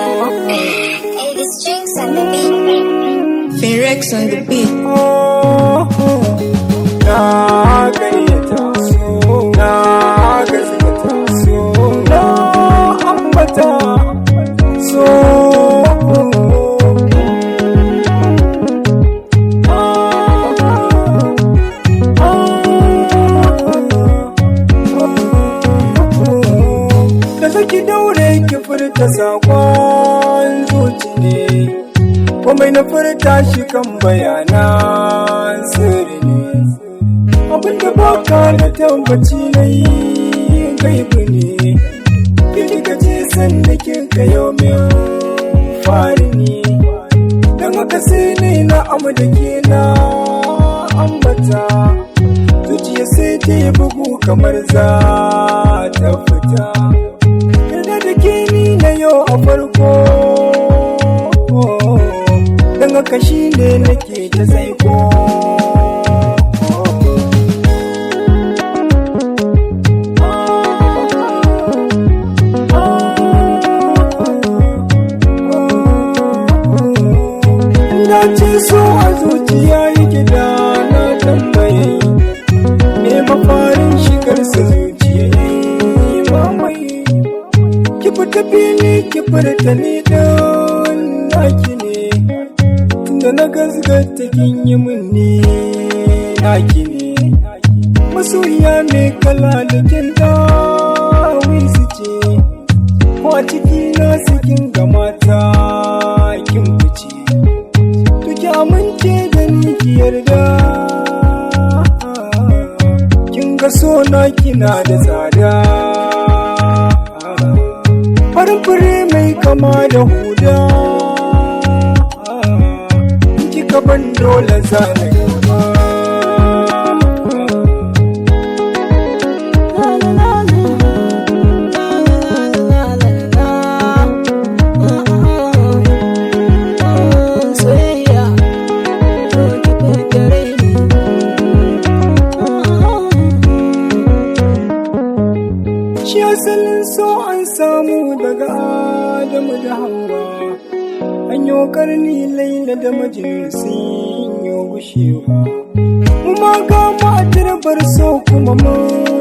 Hey, the strings on the beat. Finrex on the beat. Na gayyata so, na gaskata so, na ambata so. Da saki daure ki furta sakon zuci ne, komai na furta shi kan bayanan sirri ne. Abinda baka da tabbaci na yi gaibu ne. Kika ce sanda kika yau min fari ne, don haka sai ne na amu da ke na ambata. Zuciya sai ta yi bugu kamar za ta fita. Yarda da ke ni na yau a farko, don haka shi ne nake ta saiko. Na ce so a zuciya yake da na tambaye, me mafarin shigarsa zuciya yayi mamaye. Ki fita fili ki furta ni dan naki ne, tunda na gazgata kin yi min ni naki ne. Masoyiya mai kala da kin dawisu ce, ko a ciki na sikin ga mata kin fice. To ki amince da ni ki yarda, kin ga sona kina da tsada. Farin fure mai kama da huda, in kika ban dole za na gaba. La la la la. La la la la la. Soyayya, zo ki fita raini. Shi asalin so an samu daga Adamu da Hauwa. An yi karni Laila da Majnun sun yi gushewa. Mu ma ga mu a turbar so kuma mun